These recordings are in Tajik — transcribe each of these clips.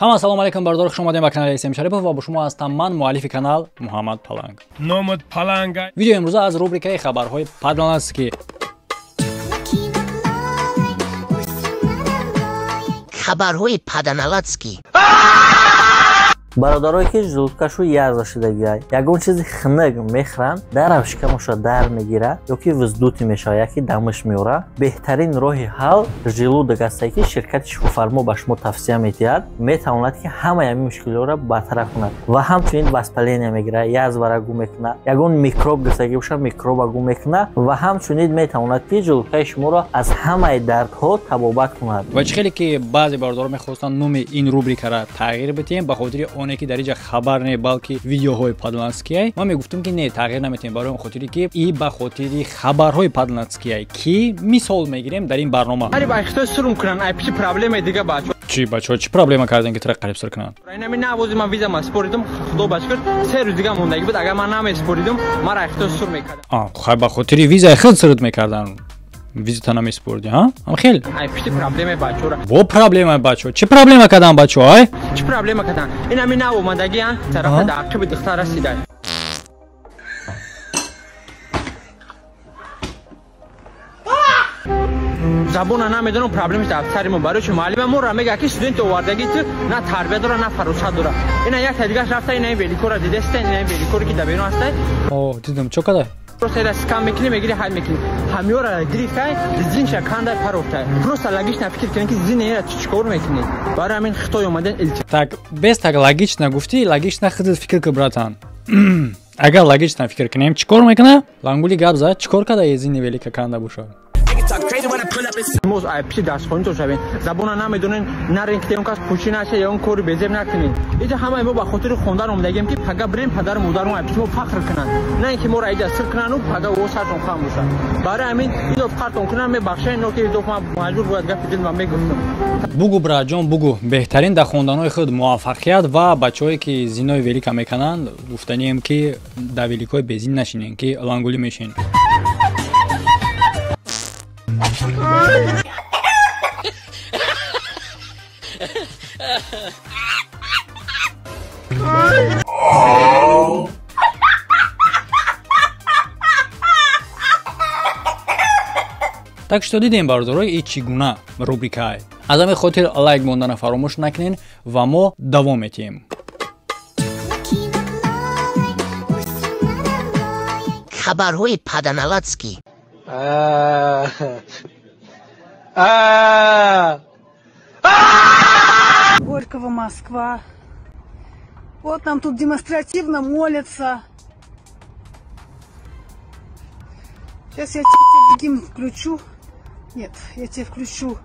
Ҳама ассалому алайкум бародаро, хуш омадем ба канали СМ Шарипов ва бо шумо ҳастам ман, муаллифи канал Муҳаммад Паланг. Номад Паланга. Видеои имрӯза аз рубрикаи хабарҳои падланский. Хабарҳои паданалатский. Бародарое ки желудкашу язва шудагиай, ягон чизи хунук мехӯранд, дарав шикамаша дар мегирад ё ки вздутый мешавад, яки дамиш меорад. Беҳтарин роҳи ҳал желудок астае ки ширкати шифофармо ба шумо тавсия медиҳад, метавонад ки ҳамаи ҳамин мушкилиҳоро бартараф кунад ва ҳамчунин воспаление мегирад, язвара гум мекунад, ягон микроб гирифтагӣ бошад, микроба гум мекунад ва ҳамчунин метавонад ки желудкаи шуморо аз ҳамаи дардҳо табобат кунад. Ва чӣ хеле ки баъзе бародаро мехостанд номи ин рубрикаро тағйир бидиҳем, ба хотири оне ки дар инҷа хабар не, балки видеоҳои падланскиай, ман мегуфтам ки не, тағйир наметиҳем, барои он хотире ки и ба хотири хабарҳои падланскиай, ки мисол мегирем дар ин барнома. Чӣ бачаҳо, чӣ проблема кардем ки тра қариб сир кунанд? Хай, ба хотири визаи худ сирт мекарданд. Визита намеспурди, ҳа? Ам хел? Ай, пишти проблемаи бачаҳоро. Во проблемаи бачаҳо. Чӣ проблема карданд бачаҳо, ай? Чӣ проблема карданд? Ин ҳамин нав омадагиан, тарафа дар ақиби духтар расида. Забона намедонам, проблемаш дар сари мо. Барои чӣ муаллима моро мегӯяд ки студент овардагӣ ту на тарбия дора, на фаросат дора. Ина як та дигаш рафта, ина ин великора дидаста, ина ин великоре ки дар берун ҳастай. О, дидам, чо када? Просто ира скам мекунӣ, мегирӣ, ҳай мекунӣ. Ҳамёра гирифтай, зинша кандай парофтай. Просто логично фикр кунӣ ки зин ира чӣ кор мекунӣ. Барои ҳамин Хитой омадан илтимос. Так, без так логично гуфтӣ, логично худат фикр кун, братан. Агар логично фикр кунем, чӣ кор мекуна? Лангули гап зад, чӣ кор када зини велика канда бошад? Моз ай пиши дарсхонитон шавем. Забона намедонен, нарен ки он кас пӯшӣ наша ё он кори безеб накунед. Иҷа ҳамаи мо ба хотири хондан омадагем ки пага бирем падару модарон ай пиши мо фахр кунанд. На ин ки моро иҷа сир кунанду пага о сартон хам бошад. Барои ҳамин идоф қартон кунам, мебахшед, но ки идоф ман маҷбур бояд гапи дилман мегуфтам. Бугу, браҷон, бугу. Беҳтарин дар хонданҳои худ муваффақият ва бачаҳое ки зинои велика мекунанд, гуфтанием ки дар великои безин нашинен, ки лангулӣ мешин. Так что дидем, бародаро, и чӣ гуна рубрикае. Аз ҳамин хотир лайк мондана фаромӯш накунед ва мо давом метиҳем. Хабарҳои паданалатский. Горького, Москва. Вот нам тут демонстративно молятся. Сейчас я тебе гимн включу. Нет, я тебе включу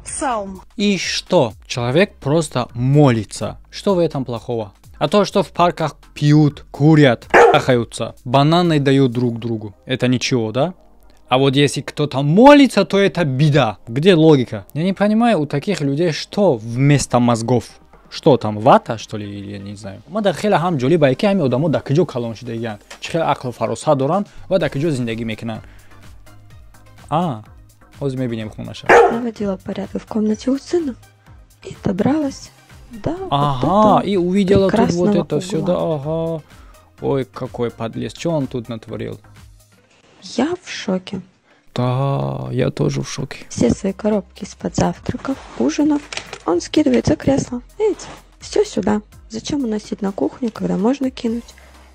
псалм. И что? Человек просто молится. Что в этом плохого? А то, что в парках пьют, курят, трахаются, бананы дают друг другу. Это ничего, да? А вот если кто-то молится, то это беда. Где логика? Я не понимаю, у таких людей что вместо мозгов? Что там, вата, что ли, или я не знаю. Ма дар хеле ҳам ҷолибае ки ҳамин одамо дар куҷо калон шудагиянд, чӣ хеле ақлу фаросат доранд ва дар куҷо зиндагӣ мекунанд. А, ҳозир мебинем хонаша. Наводила порядок в комнате у сына и добралась до Ага, и увидела тут вот это всё, да, ага. Ой, какой подлез, что он тут натворил? Я в шоке. Да, я тоже в шоке. Все свои коробки из-под завтраков, ужинов он скидывает за кресло. Видите, все сюда. Зачем уносить на кухню, когда можно кинуть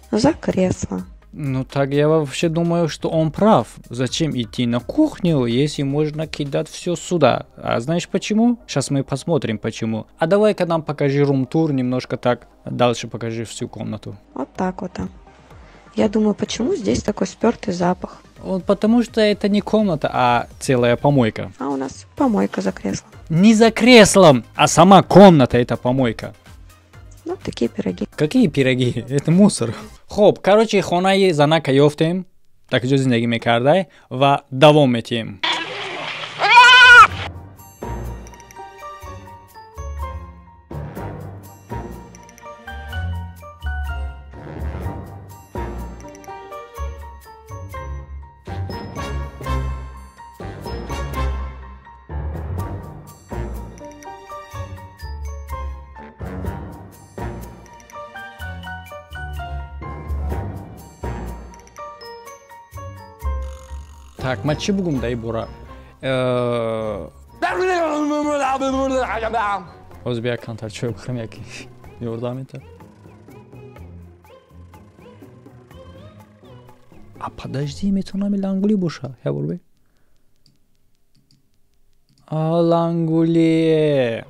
за кресло? Ну так я вообще думаю, что он прав. Зачем идти на кухню, если можно кидать все сюда? А знаешь почему? Сейчас мы посмотрим почему. А давай-ка нам покажи рум-тур немножко так. Дальше покажи всю комнату. Вот так вот. Я думаю, почему здесь такой спёртый запах? Вот потому что это не комната, а целая помойка. А у нас помойка за креслом. Не за креслом, а сама комната это помойка. Вот такие пироги. Какие пироги? Это мусор. Хоп, короче, хонаи занака ёфтем, так ҷо зиндагӣ мекардай ва давом метиҳем. Так, ман чӣ бугум дар ин бора? Ҳозир бия камтар чой бихӯрем, яки ёрдам метавад. А подожди, метавонам лангули боша. Я бор бе. А лангули.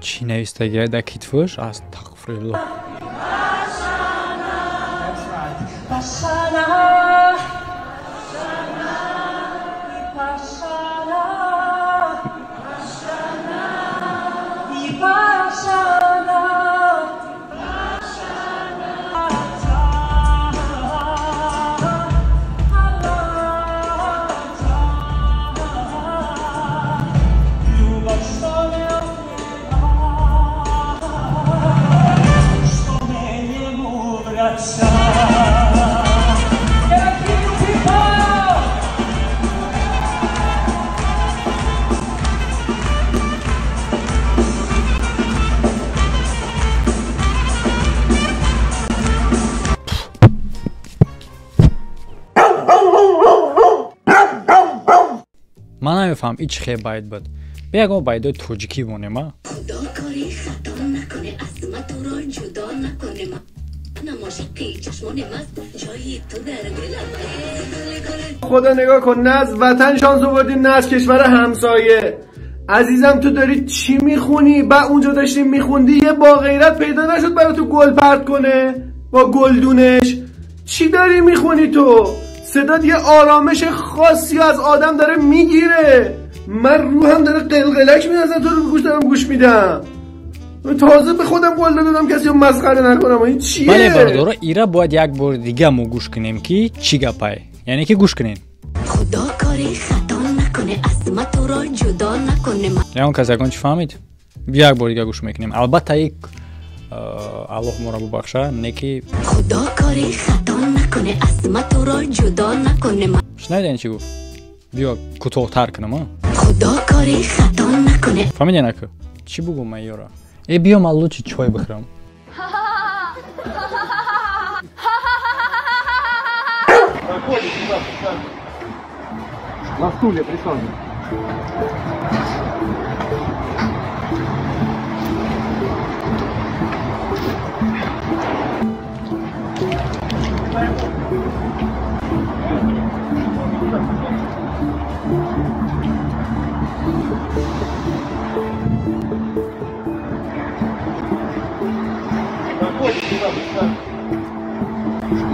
Чӣ навистагия дар китфаш? Астағфируллоҳ. Ман намефаҳмам ин чӣ хел байт буд. Бия ягон байдои тоҷикӣ монем, а? خدا نگاه کن، نه از وطن شانس آوردیم نه از کشور همسایه. عزیزم تو داری چی میخونی؟ با اونجا داشتی میخوندی یه با غیرت پیدا نشد برای تو گل پرت کنه با گلدونش. چی داری میخونی تو؟ صدات یه آرامش خاصی از آدم داره میگیره. من روحم داره قلقلک میزنه تو رو گوش دارم گوش میدم. تازه به خودم قول دادم کسی رو مسخره نکنم. این چیه؟ بله برادرا، ایرا باید یک بار دیگه مو گوش کنیم که چی گپای. یعنی که گوش کنیم. خدا کاری خطا نکنه، از ما تو را جدا نکنه. یعنی کسی یکان چی فهمید؟ یک بار دیگه گوش میکنیم. البته یک الله ما را ببخشه، نه که خدا کاری خطا نکنه، از ما تو را جدا نکنه. شنیدین چی گفت؟ بیا کوتاه‌تر کنم ها. خدا کاری خطا نکنه. فهمیدین نکه؟ چی بگم من یارا؟ ای بیا من لوچی چای بخورم. На стуле присаживайся.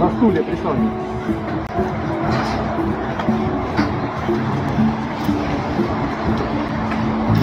На стуле присаживайся.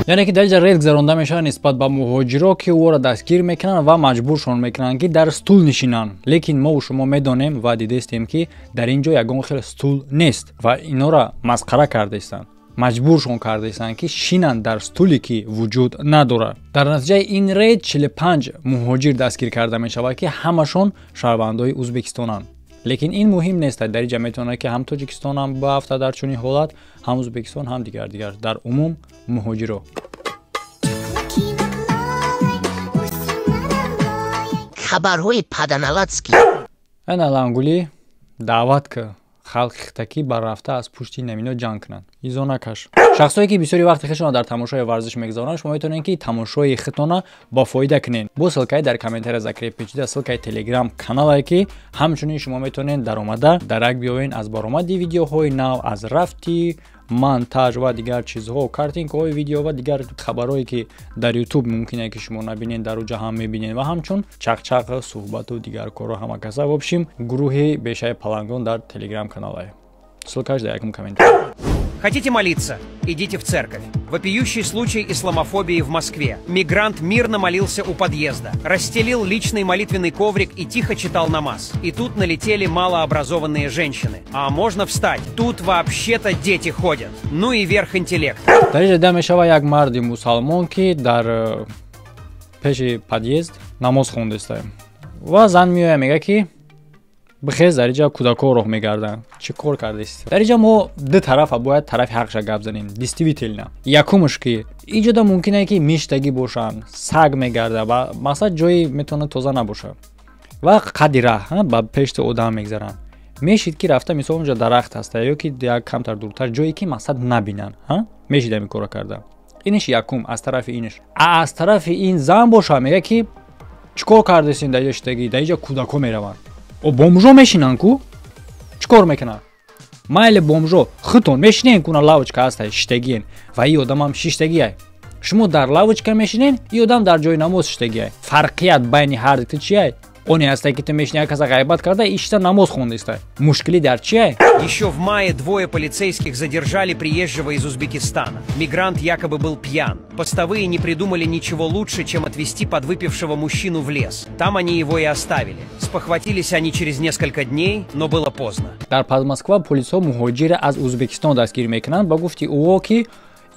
Яъне ки дар ҷа рейд гузаронда мешавад нисбат ба муҳоҷиро, ки ӯро дастгир мекунанд ва маҷбуршон мекунанд, ки дар стул нишинанд. Лекин мо шумо медонем ва дидестем, ки дар ин ҷо ягон хел стул нест ва инора масхара кардаистанд, маҷбуршон кардаистанд, ки шинанд дар стуле, ки вуҷуд надорад. Дар натиҷаи ин рейд 45 муҳоҷир дастгир карда мешавад, ки ҳамашон шаҳрвандои Ӯзбекистонанд. Лекин ин муҳим нест. Дар инҷа метавонад, ки ҳам Тоҷикистон ҳам баафта дар чунин ҳолат, ҳам Ӯзбекистон, ҳам дигар дигар, дар умум муҳоҷиро. Хабарҳои паданалатский. Ана лангули даъват ки халқи хитакӣ баррафта аз пушти намино ҷанг кунанд. Изо накаш. Шахсое ки бисёри вақти худшонро дар тамошои варзиш мегузаронанд, шумо метавонед, ки тамошои худтонро бо фоида кунед. Бо ссылкаи дар комментария закрепичида, ссылкаи телеграм каналае, ки ҳамчунин шумо метавонед даромада дарак биёвед аз баромади видеоҳои нав, аз рафти монтаж ва дигар чизҳо, картинкаҳои видео ва дигар хабарҳое, ки дар ютуб мумкине, ки шумо набинед, дар уҷа ҳам мебинед ва ҳамчун чақчақ, суҳбату дигар корро ҳама каса. В общем, гурӯҳи бешаи палангон дар телеграм каналае. Ссылкаш дар якум комментария. Хотите молиться? Идите в церковь. Вопиющий случай исламофобии в Москве. Мигрант мирно молился у подъезда, расстелил личный молитвенный коврик и тихо читал намаз. И тут налетели малообразованные женщины. А можно встать? Тут вообще-то дети ходят. Ну и верх интеллекта. Дар инҷа дида мешавад як марди мусалмон, ки дар пеши подъезд намоз хондааст. Ва зан меояд, мега, ки Бихез, дар иҷа кӯдакҳо роҳ мегарданд. Чӣ кор кардест? Дар иҷа мо ду тарафа бояд тарафи ҳақша гап занем. Действительно. Якумш ки иҷода мумкин ки миштагӣ бошанд, саг мегарда ва мақсад ҷои метавонад тоза набошад. Ва қадди раҳ ба пешти одам мегзаранд. Мешид ки рафта мисол онҷо дарахт ҳаста ё ки як камтар дуртар ҷое ки мақсад набинанд. Мешид ҳамин корро карда. Иниш якум аз тарафи иниш. А аз тарафи ин зан боша мега ки чӣ кор кардесин дар иҷа шитагӣ, дар иҷа кӯдакҳо мераванд. О бомжо мешинанд ку? Чӣ кор мекунанд? Майли бомжо худтон мешинен ку на лавочка ҳаста шиштагиен ва ин одамам шиштагиай. Шумо дар лавочка мешинен, ин одам дар ҷои намоз шиштагиай. Фарқият байни ҳар дуто чиай? Оне ҳаста ки ту мешини як каса ғайбат карда, ишта намоз хондаиста. Мушкилӣ дар чиай? Еще в мае двое полицейских задержали приезжего из Узбекистана. Мигрант якобы был пьян. Постовые не придумали ничего лучше, чем отвезти подвыпившего мужчину в лес. Там они его и оставили. Спохватились они через несколько дней, но было поздно. Дар Москва полисҳо муҳоҷира аз Узбекистон дастгир мекунанд ба гуфти ӯ ки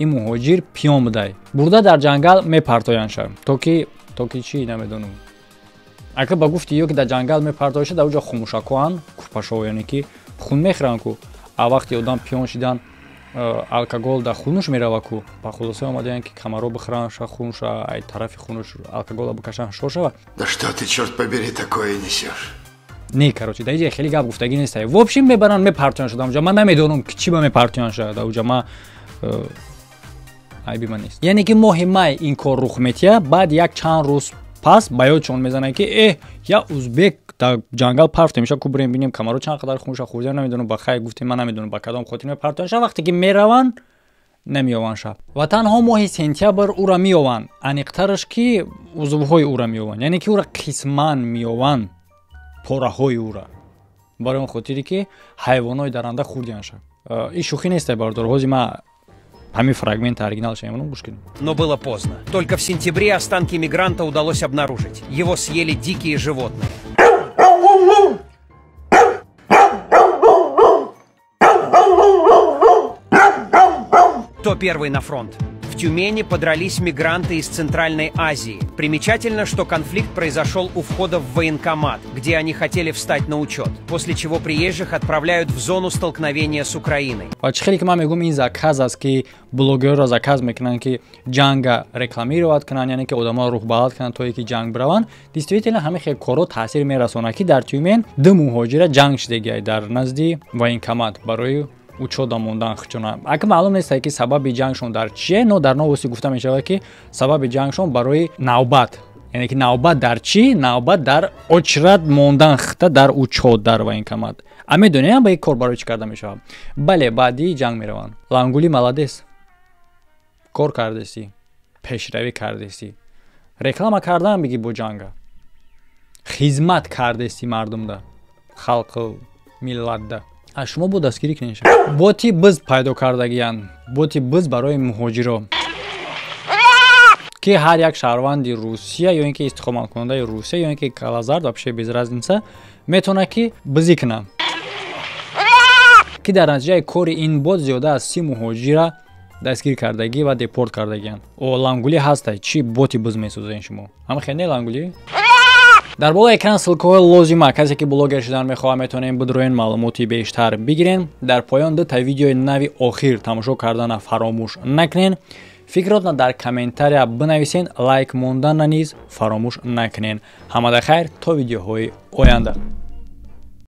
ин муҳоҷир пиён будай. Бурда дар ҷангал мепартояндша. То ки чӣ намедонам. Ака ба гуфти ё ки дар ҷангал мепартояша, дар оҷо хомӯшакоанд, кӯпашо, яъне ки хун мехӯранд ку. А вақти одам пиён шидан алкогол дар хунуш мерава ку. Ба хулоса омадаянд ки камаро бихӯранд, ша хунша, ай тарафи хунуш алкогола бикашанд, шор шава. Да что ты, черт побери, такое несешь? Не, короче, дар иҷа хеле гап гуфтагӣ нест. В общем, мебаранд, мепартоянд шуда онҷо. Ман намедонам ки чӣ ба мепартоянд шуда дар оҷо. Ман айби ман нест. Яъне ки моҳи май ин кор рух метиҳад, баъд як чанд рӯз пас ба ёдшон мезананд ки я узбек дар ҷангал партоем, меша ку бирем бинем камаро чанд қадар хунша хӯрда, намедонам ба хайр гуфтем, ман намедонам ба кадом хотир мепартоянд ша. Вақте ки мераванд намеёванд ша. Ва танҳо моҳи сентябр ӯра меёванд, аниқтараш ки узвҳои ӯра меёванд, яъне ки ӯра қисман меёванд, пораҳои ӯра, барои он хотире ки ҳайвонҳои даранда хӯрдиянд ша. Ин шӯхӣ нест, бардор, ҳозир ман ҳамин фрагмент оригиналша ямонам гӯш кунем. Но было поздно. Только в сентябре останки мигранта удалось обнаружить. Его съели дикие животные. Кто первый на фронт? В Тюмени подрались мигранты из Центральной Азии. Примечательно, что конфликт произошел у входа в военкомат, где они хотели встать на учет, после чего приезжих отправляют в зону столкновения с Украиной. Ва чӣ хеле ки ман мегӯям, ин заказ аст ки блогерро заказ мекунанд ки ҷанга рекламировать кунанд, яъне ки одаморо рӯҳбаланд кунанд то ки ҷанг бираванд. Действительно ҳамин хел корҳо таъсир мерасонад ки дар Тюмен ду муҳоҷира ҷанг шидагиай дар назди военкомат барои учёда мондан хучона. Ака маълум нест ки сабаби ҷангшон дар чие, но дар новости гуфта мешавад ки сабаби ҷангшон барои навбат, яъне ки навбат дар чӣ? Навбат дар очрат мондан хита дар учёт дар военкомат. А медонем ба ин кор барои чӣ карда мешавад? Бале, баъди ҷанг мераванд. Лангули молодец, кор кардеси, пешравӣ кардеси, реклама кардан бигӣ бо ҷанга, хизмат кардеси мардумда, халқу миллатда. А шумо бо дастгирӣ кунед. Боти биз пайдо кардагиянд, боти биз барои муҳоҷиро ки ҳар як шаҳрванди Русия ё ин ки истиқоматкунандаи Русия ё ин ки калазард, вообще без разница, метавонад ки бизӣ кунад, ки дар натиҷаи кори ин бот зиёда аз 30 муҳоҷира дастгир кардагӣ ва депорт кардагиянд. О лангулӣ ҳастай, чӣ боти биз месозед шумо? Ҳама хел не лангулӣ? Дар болои экран ссылкаҳои лозима. Касе ки блогер шудан мехоҳад, метавонем бидроен маълумоти бештар бигирен. Дар поён дута видеои нави охир тамошо кардана фаромӯш накунен. Фикротна дар комментария бинависен, лайк мондана низ фаромӯш накунен. Ҳамада хайр, то видеоҳои оянда.